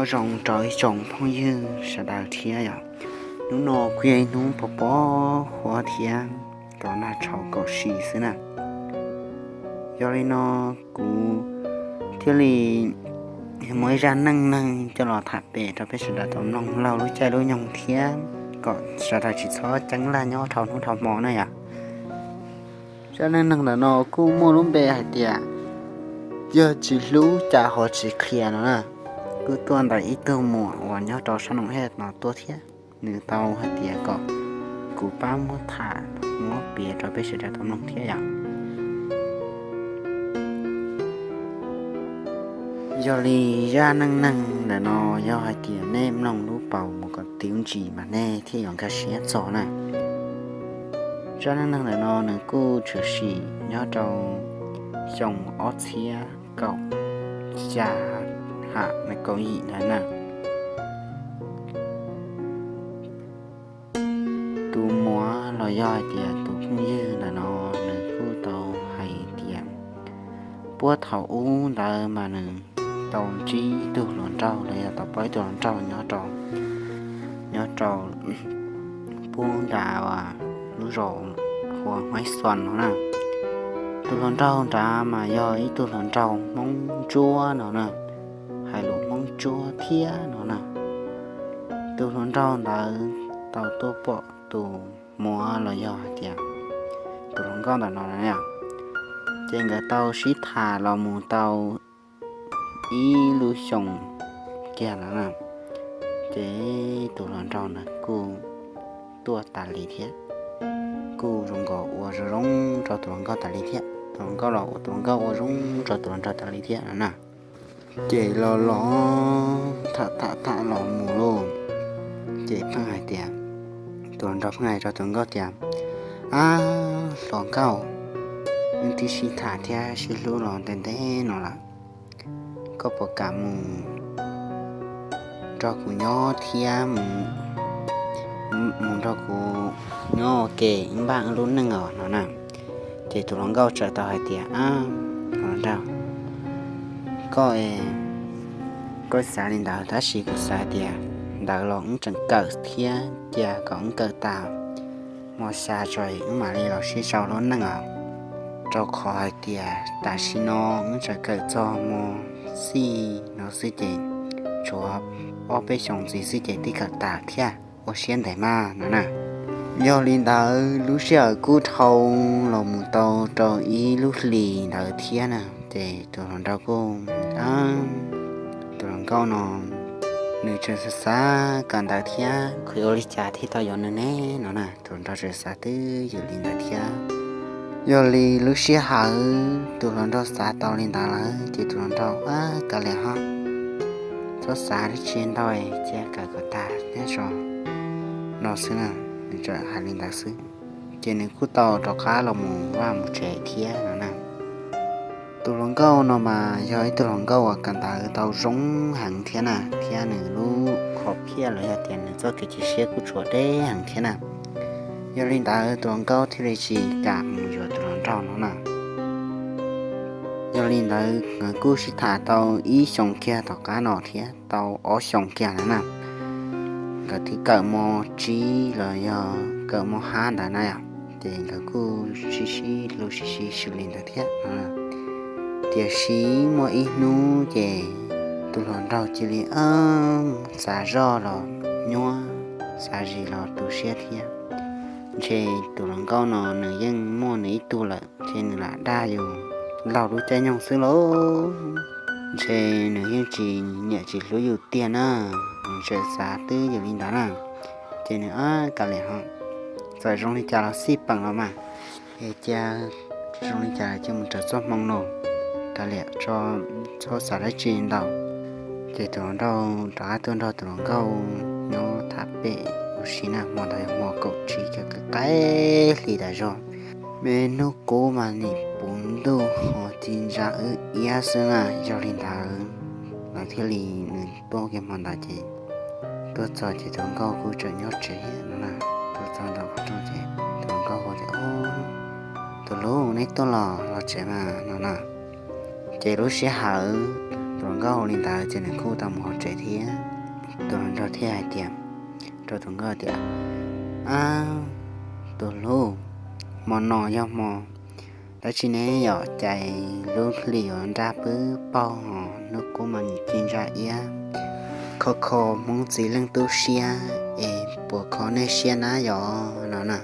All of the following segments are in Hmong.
Nyob zoo rau ib tsoom phooj ywg sawv daws thiab yom. Hnub no kuj yog ib hnub pos pos huab thiab, rov nag tshauv kaum si xwb na. Yog li no kuv thiaj li muaj ib zaj neej neeg coj los tham pem rau peb sawv daws tau mloog laug lub caij lub nyoog thiab, kom sawv daws tsis txhob ceeb laj nyob dhau hnub dhau hmo na yom. Zaj neej neeg ntawm no kuj muaj lub npe hais tias yog tsis hlub cas ho tsis qhia no na. Kuj tuaj ntawm ib tug muam uas nyob rau sab Noom Hej no tuaj thiab, nws tau hais tias kom kuv pab muab tham muab piav rau peb sawv daws tau mloog thiab yom. Yog li zaj neej neeg ntawm no yog hais tias nej mloog lub paus mus kom tiav ntsis mas nej thiaj yuav nkag siab txog na. Zaj neej neeg ntawm no nws kuj tshwm sim nyob rau xyoo ob txhiab kaum xya ham kaum yim ntawd na. Tus muam los yog hais tias tus phooj ywg ntawm no nws kuj tau hais tias puag thaum ub ntawd mas nws tau ntsib ib tug hluas nraug los yog tau paub ib tug hluas nraug nyob rau, nyob rau puag nram lub zos hu ua Hmoob Xos no na. Tus hluas nraug nrad mas yog ib tug hluas nraug Hmoob Ntsuab no na, hais lus Hmoob Ntsuab thiab no na. Tus hluas nraug ntawd tau tuaj pom tus muam los yog hais tias tus hluas nkauj ntawm no na, ces nkawd tau sib tham los mus tau ib lub xyoo kiag no na. Ces tus hluas nraug ntawd kuj tuaj tas li thiab, kuj zoo nkaus ua zoo zoo rau tus hluas nkauj tas li thiab, tus hluas nkauj los ua tus hluas nkauj ua zoo rau tus hluas nraug tas li thiab no na. Ces los los tham tham tham los mus lauj, ces pheej hais tias, tus hluas nraug pheej hais rau tus hluas nkauj tias, ab, hluas nkauj, wb twb sib tham thiab sib hlub los ntev ntev no lawm, koj puas kam mus nrog kuv nyob thiab mus nrog kuv nyob ua ke wb npaj wb lub neej os no na. Ces tus hluas nkauj txawm tau hais tias, ab, hluas nraug, koj, koj xav li ntawd tab sis kuv xav tias ntawd los wb tseem kawm thiab, cia kom wb kawm tas mos xya tso wb mam li los sib sau lub neej os. Rau qhov hais tias tam sim no wb tseem kawm txog mos xij no xwb ces tshuav ob peb xyoos ntxiv xwb ces twb kawm tas thiab, ua siab ntev mas no na. Yog li ntawd lub sij hawm kuj dhau los mus tau rau ib lub hlis ntawd thiab na, ces tus hluas nraug kuj, tus hluas nkauj no nws tseem xav xav kawm ntawv thiab, khuv ua li cas thiaj tau yuav nws ne no na, tus hluas nraug tseem xav twb yws li ntawd thiab. Yog li lub sij hawm tus hluas nraug xav tau li ntawd lawm ces tus hluas nraug, ab, kav liam ho, txhob xav dab tsi ntau, cia kawm kom tag thiab tso no xwb na, nws tseem hais li ntawd xwb. Ces nws kuj tau rov qab los mus vaj mus tsev thiab no na. Tus hluas nkauj no mas yog ib tug hluas nkauj uas kawm ntawv tau zoo heev thiab na, thiab nws lub qhov phiaj los yog tias nws txoj kev cia siab kuj tshua deb heev thiab na. Yog li ntawd tus hluas nkauj thiaj li tsis kam mus yuav tus hluas nraug no na. Yog li ntawd nkawd kuj sib tham tau ib xyoos kiag tom qab no thiab tau ob xyoos kiag lawm na. Nkawd twb kawm mos tsib los yog kawm mos hab ntawd na yom, ces nkawd kuj sib sib hlub sib sib swm li ntawd thiab. Tiam sis muaj ib hnub ces tus hluas nraug cia li xav zoj los nyuaj, xav zis los tu siab thiab. Ntshe tus hluas nkauj no nws yeej muaj nws ib tug lawm, ntshe nws lam dag yus laug lub caij nyoog xwb lauj. Ntshe nws yeej tsis nyiam tsis hlub yus tiag na, nws tseem xav twb yws li ntawd na. Ces nws, ab, kav liam ho, txawm zoo li cas los xij peem los mas, es cia zoo li cas cia mus raws txoj hmoo no, kav liam tso, txhob xav dab tsi ntau. Ces tus hluas nraug rov qab tuaj nrog tus hluas nkauj nyob tham pem ua si na, hmo ntawd yog hmo kaum tsib, qaib hli tas zog, me hnub qub mas nim puv ntuj ho ci ntsa wb iab xwb na. Yog li ntawd lawv thiaj li, nws tuaj kiag hmo ntawd ces tuaj txog ces tus hluas nkauj kuj tseem nyob tsev no na. Tuaj txog ntawm qhov rooj ces tus hluas nkauj hu tias, tus hlub, neb tuaj los los tsev mas no na. Ces lub sij hawm Tus hluas nkauj hu li ntawd ces nws kuj tau mus hauv tsev thiab. Tus hluas nraug thiaj hais tias, rau tus nkauj tias, Ab, tus hlub, hmo no yog hmo dab tsi ne yom, cas lub hli yuav nrab pwb paug ho hnub qub mas nws ci ntsa iab, kho kho Hmoob txiv leej tub siab es puas kho nej siab na yom no na.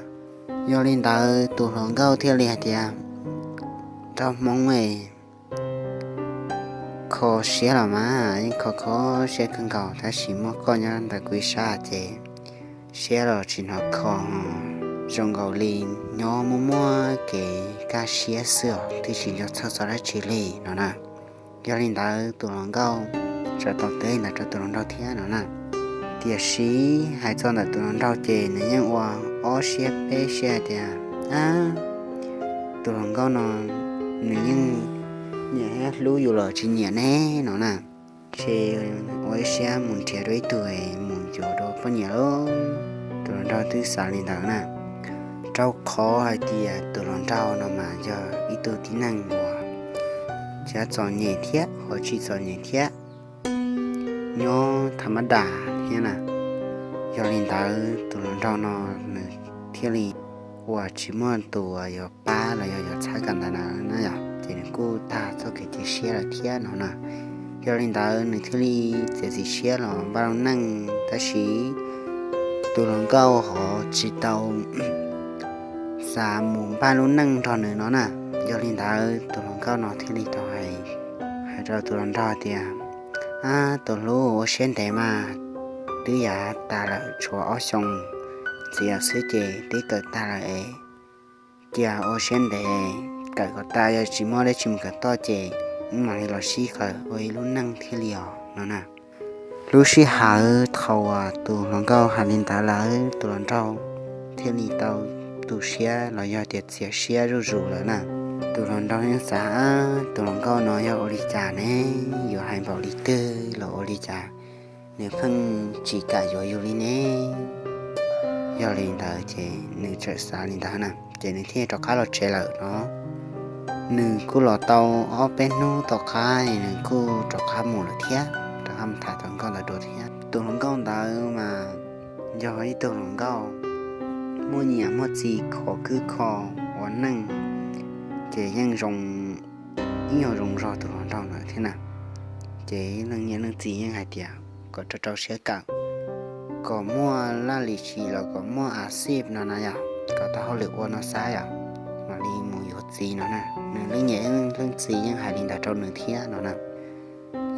Yog li ntawd tus hluas nkauj thiaj li hais tias, nraug Hmoob es kho siab los mas yeej kho kho siab kawg nkaus, tab sis muaj koj nyob ntawm kuv ib sab ces siab los tsis hnov kho, zoo nkaus li nyob muaj muaj kev kaj siab xwb os, twb tsis nco txog txog dab tsi li no na. Yog li ntawd tus hluas nkauj txawm tau teb ntawd rau tus hluas nraug thiab no na. Tiam sis hais txog ntawm tus hluas nraug ces nws yeej ua ob siab peb siab hais tias, ab, tus hluas nkauj no nws yeej nyiam hlub yus los tsis nyiam ne no na. Ces ua ib siab mus nrhiav dua ib tug mus yuav dua poj niam lauj. Tus hluas nraug twb xav li ntawd na, rau qhov hais tias tus hluas nraug no mas yog ib tug tib neeg uas tsis txom nyem thiab ho tsis txom nyem thiab, nyob tham mab das thiab na. Yog li ntawd tus hluas nraug no nws thiaj li uas tsis muaj tus uas yuav pab los yog yuav txhawb kawm ntawv na yom, ces nws kuj tag txoj kev cia siab lawm thiab no na. Yog li ntawd nws thiaj li txiav txim siab los npaj lub neej, tab sis tus hluas nkauj ho tsis tau xav mus npaj lub neej nrog nws no na. Yog li ntawd tus hluas nkauj no thiaj li tau hais, hais rau tus hluas nraug tias, ab, tus hlub, ua siab ntev mas, twb yav tas lawm tshuav ob xyoos ntxiv xwb ces twb kawm tag lawm es cia ua siab ntev, kawm kom tas, yog tsis muaj dab tsi mus kawm toj ces wb mam li los sib kawm ua ib lub neej thiaj li os no na. Lub sij hawm thaum uas tus hluas nkauj hais li ntawd lawm tus hluas nraug thiaj li tau tu siab los yog tias txiav siab zuj zus lawm na. Tus hluas nraug yeej xav, tus hluas nkauj no yog ua li cas ne, yuav hais npaum li twg los ua li cas nws pheej tsis kam yuav yus li ne. Yog li ntawd ces nws txawm xav li ntawd na, ces nws thiaj rov qab los tsev lawm no. Nws kuj los tau ob peb hnub tom qab es nws kuj rov qab mus lawm thiab, rov qab mus tham tus hluas nkauj ntawd dua thiab. Tus hluas nkauj ntawd mas yog ib tug hluas nkauj muaj niam muaj txiv khov khwb kho ua neej, ces yeej zoo, ib nyuag zoo zog tus hluas nraug ntawd thiab na. Ces leej niam leej txiv yeej hais tias kom rau rau siab kawm, kom muaj laj lim sim los kom muaj a xij no na yom, kom tau hauj lwm ua no xav yom, mam li mus yuav txiv no na. Nws leej niam leej txiv yeej hais li ntawd rau nws thiab no na.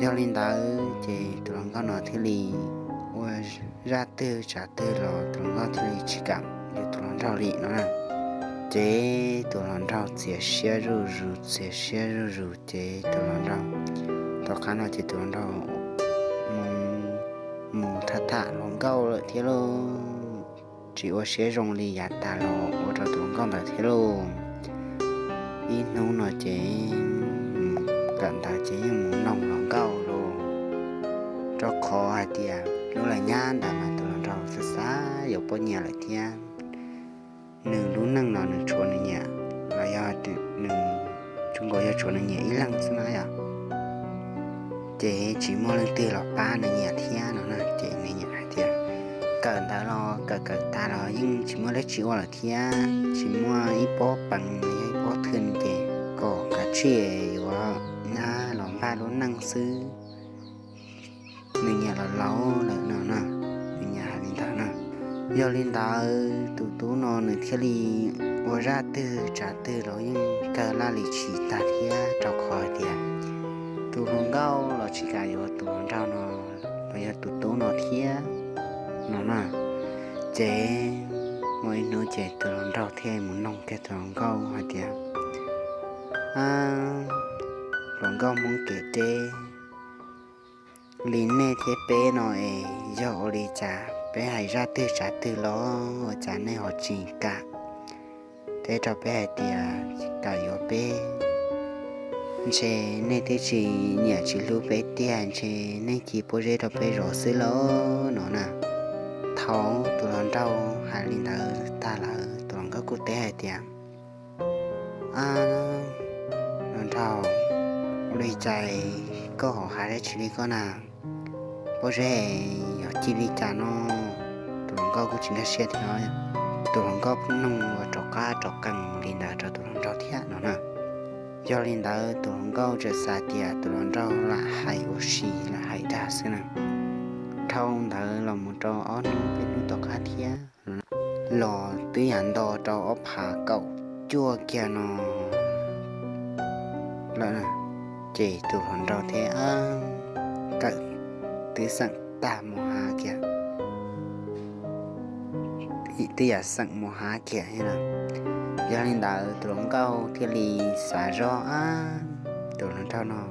Yog li ntawd ces tus hluas nkauj no thiaj li ua zaj twg tsav twg los tus hluas nkauj thiaj li tsis kam yuav tus hluas nraug li no na. Ces tus hluas nraug txiav siab zuj zus, txiav siab zuj zus ces tus hluas nraug, tom qab no ces tus hluas nraug mus, mus tham tham hluas nkauj lawm thiab lauj. Tsis ua siab zoo li yav tas los ua rau tus hluas nkauj ntawd thiab lauj. Ib hnub no ces mus kawm ntawv ces yeej mus noog hluas nkauj lauj, rau qhov hais tias lub laj nyab ntawd mas tus hluas nraug xav xav yuav poj niam lawm thiab. Nws lub neej no nws tshuav nws niam, los yog nws tsuas nkaus yog tshuav nws niam ib leeg xwb na yom. Ces tsis muaj leej twg los pab nws niam thiab no na. Ces nws niam hais tias kawm ntawv los kawm kawm tas los yeej tsis muaj dab tsi ua lawm thiab, tsis muaj ib pob peev los yog ib pob thwj ces kom kav tsij yuav nyab los npaj lub neej xwb, nws niam los laus lawm no na. Nws niam hais li ntawd na. Yog li ntawd tus tub no nws thiaj li ua zaj twg tsav twg los yeej kawg laj lim tsis tag thiab, rau qhov hais tias tus hluas nkauj los tsis kam yuav tus hluas nraug no, los yog tus tub no thiab no na. Ces muaj ib hnub ces tus hluas nraug thiaj mus noog kiag tus hluas nkauj hais tias, hluas nkauj Hmoob kev deb, li nej thiab peb no es yog ua li cas peb hais zaj twg tsav twg los ua cas nej ho tsis kam teb rau peb hais tias kam yuav peb? Ntshe nej twb tsis nyiam tsis hlub peb tiag, ntshe nej cia pob zeb rau peb zov xwb lauj no na. Thaum tus hluas nraug hais li ntawd tag lawm tus hluas nkauj kuj teb hais tias, hluas nraug, ua li cas koj ho hais dab tsi li koj na? Pob zeb yog ci li cas no? Tus hluas nkauj kuj tsis nkag siab thiab. Tus hluas nkauj pheej nug ua rov qab rov qees li ntawd rau tus hluas nraug thiab no na. Yog li ntawd tus hluas nkauj txawm xav tias tus hluas nraug lam hais ua si lam hais dag xwb na. Dhau ntawd los mus rau ob hnub peb hnub tom qab thiab los twb yam nto rau ob phav kaum cuaj kiag no lawm na. Ces tus hluas nraug thiab kawm twb xeem tag mus hav kiag, twb yam xeem mus hav kiag thiab na. Yog li ntawd tus hluas nkauj thiaj li xav zoj, ab, tus hluas nraug no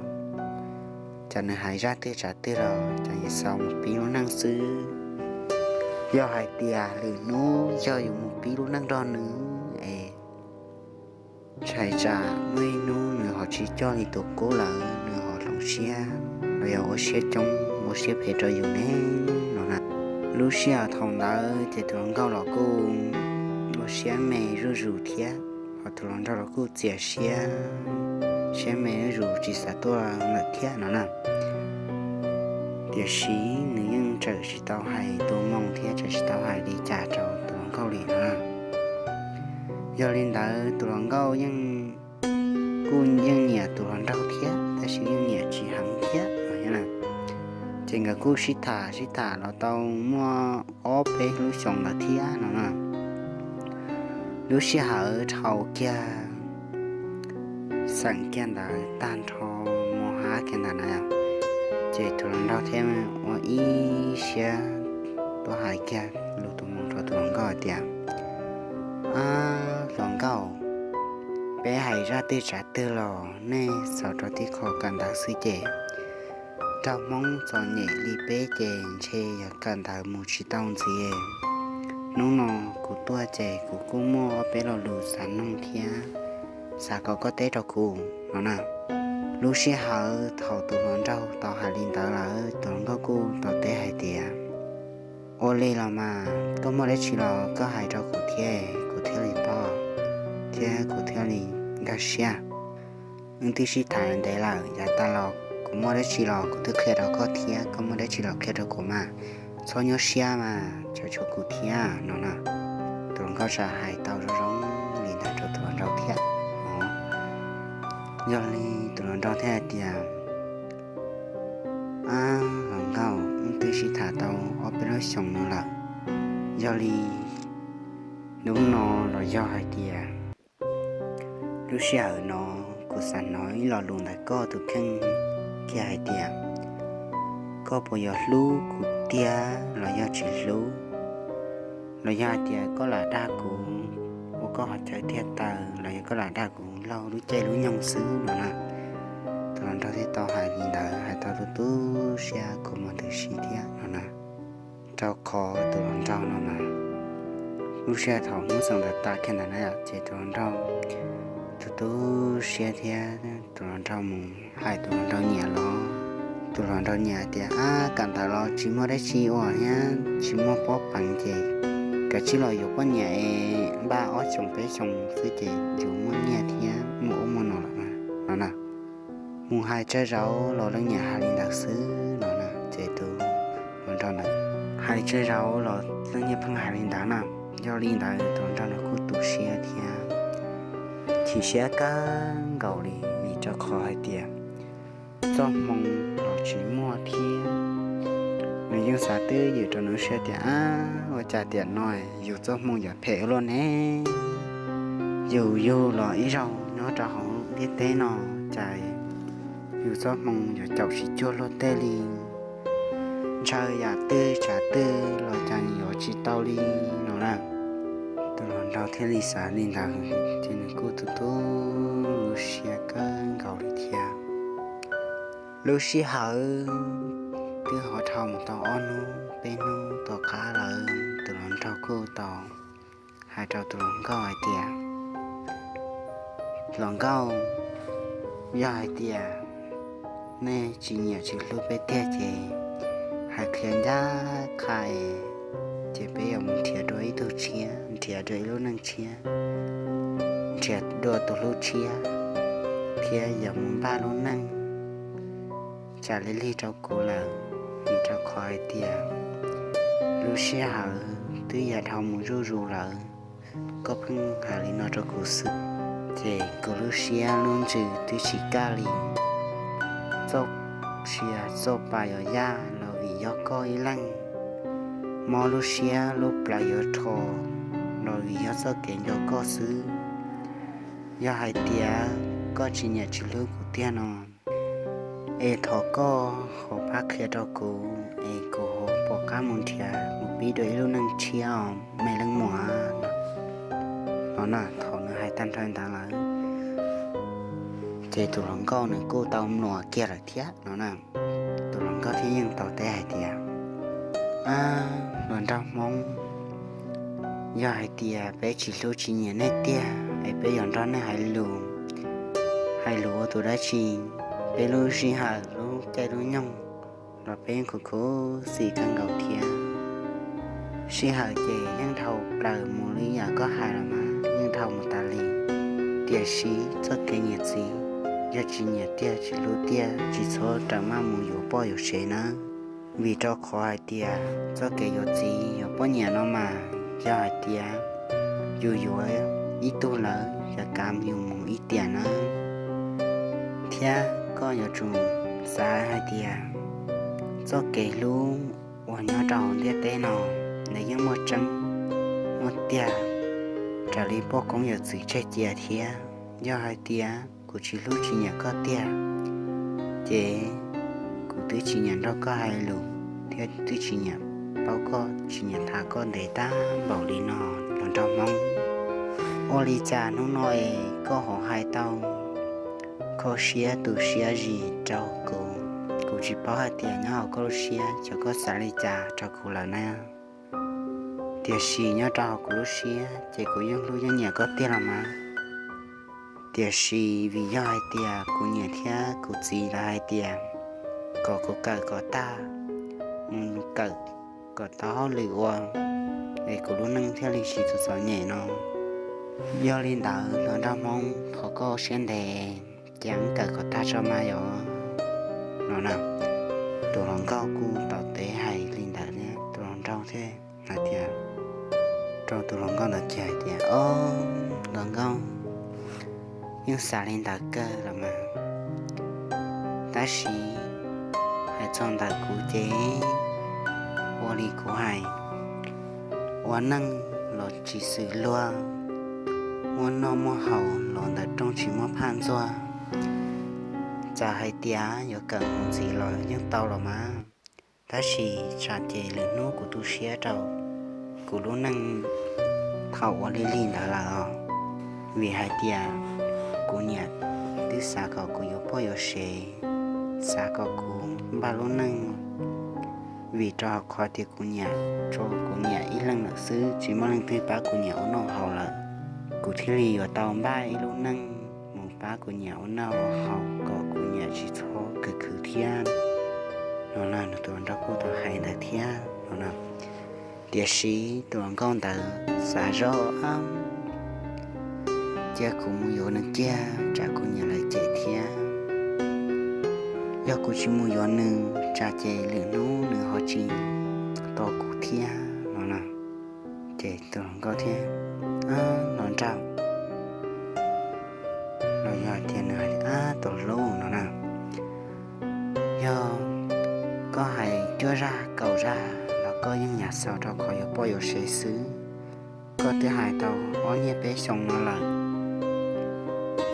cas nws hais zaj twg tsav twg los cas yuav xav mus pib lub neej xwb. Yog hais tias lwm hnub yog yus mus pib lub neej nrog nws es ntshai tsam muaj ib hnub nws ho tsis coj li tus qub lawm, nws ho hloov siab los yog ua siab coob ua siab phem rau yus ne no na. Lub sij hawm thaum ntawd ces tus hluas nkauj los kuj ua siab me zuj zus thiab, ho tus hluas nraug los kuj txias siab, siab me zuj zus tsis xav tuaj lawm thiab no na. Tiam sis nws yeej tseem tsis tau hais tus moo thiab tseem tsis tau hais li cas rau tus hluas nkauj li no na. Yog li ntawd tus hluas nkauj yeej, kuj yeej nyiam tus hluas nraug thiab tab sis yeej nyiam tsis heev thiab no na. Ces nkawd kuj sib tham sib tham los tau muaj ob peb lub xyoos ntawd thiab no na. Lub sij hawm dhau kiag xeem kiag ntawd tag nrho mus hav kiag ntawd na, ces tus hluas nraug thiaj ua ib siab tuaj hais kiag lus tus moo rau tus hluas nkauj hais tias, ab, hluas nkauj, peb hais zaj twg tsav twg los nej xav rau tib qho kawm ntawv xwb ces raug Hmoob txom nyem li peb ces ntshe yog kawm ntawv mus tsis tau ntxiv. Hnub no kuv tuaj ces kuv kuj muaj ob peb lo lus xav noog thiab xav kom koj teb rau kuv no na. Lub sij hawm thaum tus hluas nraug tau hais li ntawd lawm tus hluas nkauj kuj tau teb hais tias, ua li los mas koj muaj dab tsi los koj hais rau kuv thiab kuv thiaj li paub thiab kuv thiaj li nkag siab. Wb twb sib tham ntev lawm, yav tas los kuv muaj dab tsi los kuv twb qhia rau koj thiab koj muaj dab tsi los qhia rau kuv mas, txhob nyuaj siab mas, tseem tshuav kuv thiab no na. Tus hluas nkauj txawm hais tau zoo zoo li ntawd rau tus hluas nraug thiab. Yog li tus hluas nraug thiaj hais tias, ab, hluas nkauj, wb twb sib tham tau ob peb lub xyoos no lawm, yog li hnub no los yog hais tias lub sij hawm no kuv xav hnov ib lo lus ntawm koj tus kheej kiag hais tias, koj puas yuav hlub kuv tiag los yog tsis hlub? Los yog hais tias koj lam dag kuv ua koj qhov chaw tiag taw los yog koj lam dag kuv laug lub caij lub nyoog xwb no na. Tus hluas nraug thiaj tau hais li ntawd hais tau tu tu siab kua muag ntws si thiab no na. Rau qhov tus hluas nraug no mas lub sij hawm thaum hnub xeem ntawd tas kiag ntawd na ces tus hluas nraug tu tu siab thiab tus hluas nraug mus hais tus hluas nraug niam los. Tus hluas nraug niam tias, ab, kawm ntawv los tsis muaj dab tsi ua thiab tsis muaj pob peev ces kav tsij los yuav poj niam es npaj ob xyoos peb xyoos xwb ces yus muaj nyiaj thiab muaj ub muaj no lawm no na. Mus hais tsawg zaus los leej niam hais li ntawd xwb no na. Ces tus hluas nraug ntawd hais tsawg zaus los leej niam pheej hais li ntawd na. Yog li ntawd tus hluas nraug no kuj tu siab thiab chim siab kawg nkaus li vim rau qhov hais tias txoj hmoo los tsis muaj thiab. Nws yeej xav twb ywm rau nws lub siab tias, ab, ua cas tiam no yus txoj hmoo yuav phem ua luaj ne? Yus yug los ib zaug nyob rau hauv ntiaj teb no cas yus txoj hmoo yuav caum tsis cuag luag tej li. Ntshaw yam twg tsav twg los cas yuav tsis tau li no lawm. Tus hluas nraug thiaj li xav li ntawd ces nws kuj tu tu siab kawg nkaus li thiab. Lub sij hawm twb ho dhau mus tau ob hnub peb hnub tom qab lawm tus hluas nraug kuj tau hais rau tus hluas nkauj hais tias, hluas nkauj, yog hais tias nej tsis nyiam tsis hlub peb tiag ces hais qhia ncaj qha es ces peb yuav mus nrhiav dua ib tug tshiab, nrhiav dua ib lub neej tshiab, nrhiav dua tus hlub tshiab thiab yuav mus npaj lub neej tas li lig rau kuv lawm, vim rau qhov hais tias lub sij hawm twb yuav dhau mus zuj zus lawm. Koj pheej hais li no rau kuv xwb, ces kuv lub siab lub ntsws twb tsis kaj li. Txoj sia txoj pa yuav yaj los vim yog koj ib leeg, mob lub siab lub plawv yuav rho los vim yog txoj kev nco koj xwb. Yog hais tias koj tsis nyiam tsis hlub kuv tiag no, es thov koj ho pab qhia rau kuv es kuv ho pom qab mus nrhiav mus pib dua ib lub neej tshiab os me leej muam. No na, thaum nws hais tag nrho ntawd lawm, ces tus hluas nkauj nws kuj tau mluas kiag lawm thiab no na. Tus hluas nkauj thiaj yeej tau teb hais tias, Ab, hluas nraug Hmoob, yog hais tias peb tsis hlub tsis nyiam nej tiag es peb yuav nrog nej hais lus, hais lus ua tus dab tsi? Peb lub sij hawm lub caij lub nyoog los peb yeej khuv khuv xim kawg nkaus thiab. Sij hawm ces yeej dhau plaws mus li yam koj hais los mas yeej dhau mus tas li. Tiam sis txoj kev nyiam txiv, yog tsis nyiam tiag tsis hlub tiag tsis txhob rawm maj mus yuav poj yuav sev nawb. Vim rau qhov hais tias txoj kev yuav txiv yuav poj niam no mas, yog hais tias yus yuav ib tug lawm yuav kav yus mus ib tiam nawb. Thiab koj yuav tsum xav hais tias txoj kev hlub uas nyob rau hauv ntiaj teb no, nws yeej muaj tseeb muaj tiag raws li poj koob yawm txwv tseg cia thiab. Yog hais tias kuv tsis hlub tsis nyiam koj tiag, ces kuv twb tsis nyiam nrog koj hais lus thiab twb tsis nyiam paub koj, tsis nyiam tham koj ntev tag npaum li no los nrog Hmoob. Ua li cas hnub no es koj ho hais tau kho siab tu siab zis rau kuv? Kuv tsis paub hais tias nyob hauv koj lub siab ces koj xav li cas rau kuv lawm na. Tiam sis nyob rau hauv kuv lub siab ces kuv yeej hlub yeej nyiam koj tiag los mas. Tiam sis vim yog hais tias kuv niam thiab kuv txiv lawv hais tias kom kuv kawm kom tag, mus kawm kom tau hauj lwm ua, es kuv lub neej thiaj li tsis txom txom nyem no. Yog li ntawd hluas nraug Hmoob, thov koj siab ntev, cia wb kawm kom tag tso mas yom. No na, tus hluas nkauj kuj tau teb hais li ntawd thiab, tus hluas nraug thiaj hais tias, rau tus hluas nkauj ntawd ces hais tias, Ob, hluas nkauj, yeej xav li ntawd kawg los mas, tab sis hais txog ntawm kuv ces ua li kuv hais, ua neej los tsis xws luag, muaj noj muaj haus los ntawm rooj tsis muaj phaj ntxuag. Txawm hais tias yuav kawm mus ntxiv los yeej tau los mas, tab sis tsam ces lwm hnub kuv tu siab rau kuv lub neej thaum ua li lig ntawd lawm os. Vim hais tias kuv niam twb xav kom kuv yuav poj yuav sev, xav kom kuv npaj lub neej, vim rau qhov tias kuv niam tsuas kuv niam ib leeg lawm xwb, tsis muaj leej twg pab kuv niam ua noj haus lawm. Kuv thiaj li yuav tau npaj ib lub neej mus pab kuv niam ua noj ua haus kom kuv niam tsis txhob khwv khwv thiab. No na, nws tus hluas nraug kuj tau hais ntawd thiab no na. Tiam sis tus hluas nkauj ntawd xav zoj, Ab, cia kuv mus yuav nws kiag tsam kuv niam lawv cem thiab. Yog kuv tsis mus yuav nws tsam ces lwm hnub nws ho tsis tos kuv thiab no na. Ces tus hluas nkauj thiab, Ab, hluas nraug, los yog tias nws hais tias, Ab, tus hlub no na, yog koj hais cuaj zaj kaum zaj los koj yeej nyav xaus rau qhov yuav poj yuav sev xwb. Koj twb hais tau ob niaj peb xyoos no lawm.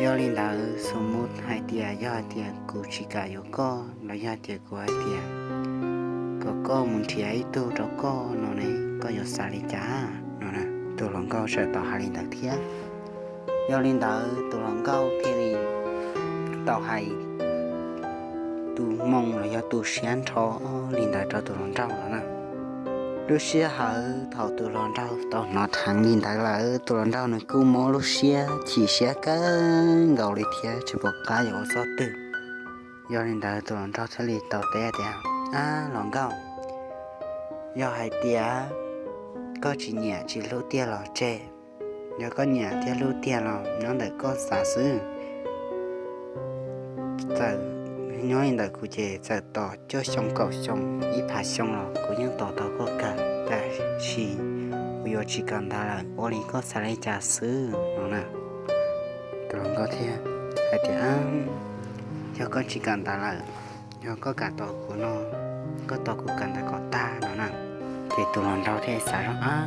Yog li ntawd xus mus hais tias yog hais tias kuv tsis kam yuav koj los yog tias kuv hais tias kom koj mus nrhiav ib tug rau koj no ne, koj yuav xav li cas no? Tus hluas nkauj txawm tau hais li ntawd thiab. Yog li ntawd tus hluas nkauj thiaj li tau hais tus moo los yog tus siab nrho li ntawd rau tus hluas nraug no na. Lub sij hawm thaum tus hluas nraug tau hnov dheev li ntawd lawm, tus hluas nraug nws kuj mob lub siab chim siab kawg nkaus li thiab tsis pom qab yuav ua txoj twg. Yog li ntawd tus hluas nraug thiaj li tau teb tias, Ab, hluas nkauj, yog hais tias koj tsis nyiam tsis hlub tiag los tseg, yog koj nyiam thiab hlub tiag los nyob ntawm koj xav xwb. Txawm Nyob li ntawm kuv ces txawm tos cuaj xyoo kaum xyoo ib phav xyoo los kuv yeej tos tau koj kawg, tab sis kuv yuav tsis kawm ntawv lawm, ua li koj xav li cas xwb no na. Tus hluas nkauj thiaj hais tias, yog koj tsis kawm ntawv lawm, yog koj kam tos kuv no, koj tos kuv kawm ntawv kom tag no na. Ces tus hluas nraug thiaj xav zoj,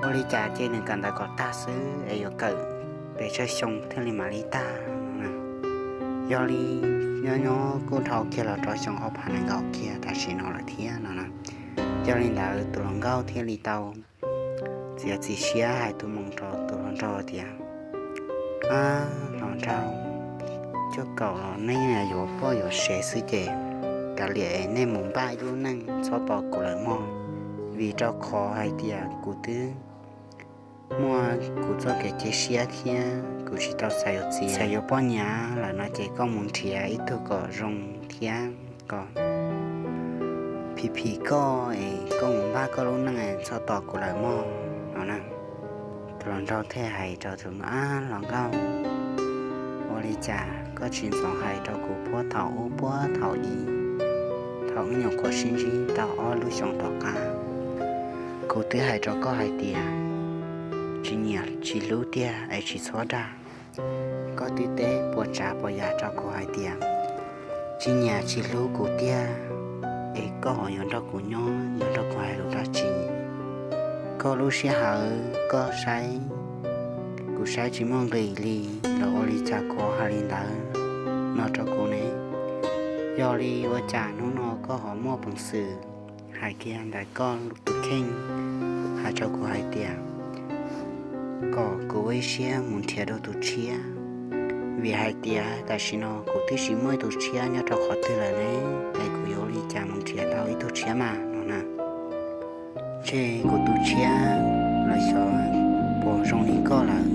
ua li cas ces nws kawm ntawv kom tag xwb es yuav kawm pes tsawg xyoo thiaj li mam li tag no na. Yog li nyob nyob kuj dhau kiag los rau xyoo ob phav nees nkaum kiag tam sim no lawm thiab no na. Yog li ntawd tus hluas nkauj thiaj li tau txiav txim siab hais tus moo rau tus hluas nraug tias, ab hluas nraug, cuaj kaum los nej yuav poj yuav sev xwb ces kav liam es nej mus npaj ib lub neej txhob tos kuv lawm mog, vim rau qhov hais tias kuv twb muaj kuv txoj kev cia siab thiab kuv tsis tau xav yuav txiv xav yuav poj niam lawm no ces koj mus nrhiav ib tug kom zoo thiab kom phim phim koj es koj mus npaj koj lub neej txhob tos kuv lawm mog no na. Tus hluas nraug thiaj hais rau tus, ab hluas nkauj, ua li cas koj tsis ntxov hais rau kuv puag thaum ub puag thaum i, thaum wb nyuam qhuav sib ntsib tau ob lub xyoos tom qab, kuv twb hais rau koj hais tias tsis nyiam tsis hlub tiag es tsis txhob dag. Koj twb teb puas tsav puas yam rau kuv hais tias tsis nyiam tsis hlub kuv tiag, es koj ho yuav nrog kuv nyob yuav nrog kuv hais lus dab tsi? Koj lub sij hawm koj saib, kuv saib tsis muaj nqis li los ua li cas kuv hais li ntawd no rau kuv ne? Yog li ua cas hnub no koj ho muaj peev xwm hais kiag ntawm koj tus kheej hais rau kuv hais tias kom kuv ua ib siab mus nrhiav dua tus tshiab, vim hais tias tam sim no kuv twb tsis muaj ib tug tshiab nyob rau qhov twg lawm ne, es kuv yuav ua li cas mus nrhiav tau ib tug tshiab mas no na. Ntshe kuv tus tshiab los xyov puas zoo li koj lawm,